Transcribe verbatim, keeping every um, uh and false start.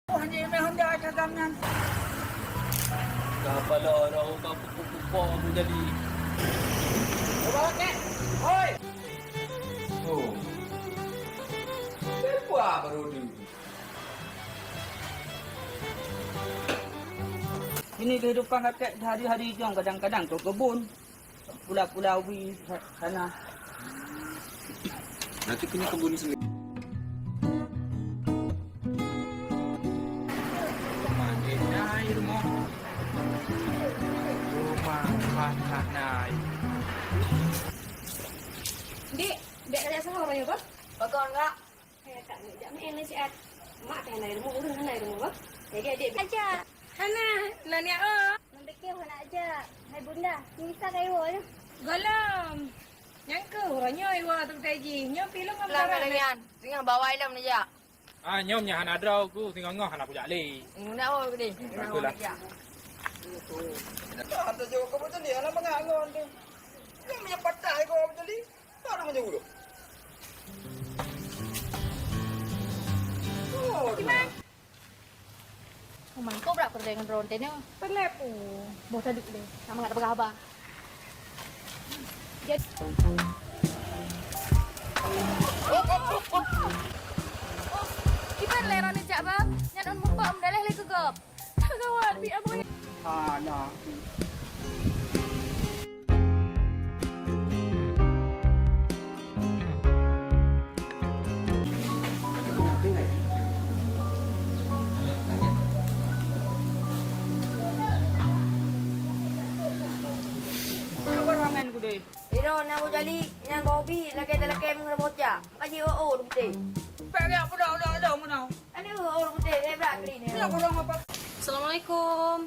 Wah, jimeuhon dia cagam nyan. Kapala rau ka pukuk-pukuk aku jadi. Coba, Kek. Hoi. Oh. Siapa baru tu? Ini kehidupan kakek sehari-hari jong, kadang-kadang ke kebun, pula-pula ubi sa-, sana. Nanti punya kebun sendiri. Rumah dia naik rumah. Rumah panas naik. Dik, dek ada salah orang ya, Bang? Bakal enggak? Hai akak, jak main lah siat. Mak teuh hana i rumoh, ureueng hana i rumoh bah. Jadi adek aja. Hana, na niat oh. Memikir hana aja. Hai bunda, nisa kayu je. Golom. Nyang keuh uroe nyoe iwa tu tadi. Nyoe pilong ngon Lam barang. Nyan, singoh bawai lom neujak. Ah, nyoe nyan hana droe ku, singoh ngoh hana kujak lé. Ngena oh gede. Ngena oh. Bagus lah. Dah tu jawab kau betul ni, anak mangat ngon tu. Nyoe nyan patah kau betul ni. Mana meunyoe uroe? Oh, Iman. Oh, mangkok brat peureulée ngon droe teuh nyoe. Peulép, oh. Boh tadi deh. Nak mangat peugah haba. Jad- Oh, Iman lé droe jak bang. Nyan on mumpok meudaléh lé keu gob. Gawat, bi abang. Hana. Inoe na bujali nyang bobi lagée dalakée meungeureuboh cak. Kaji oh oh dum teh. Pek ya budak-budak dong meunoe. Aduh, oh dum teh, eh, brat kali ni. Ya, budak apa? Assalamualaikum.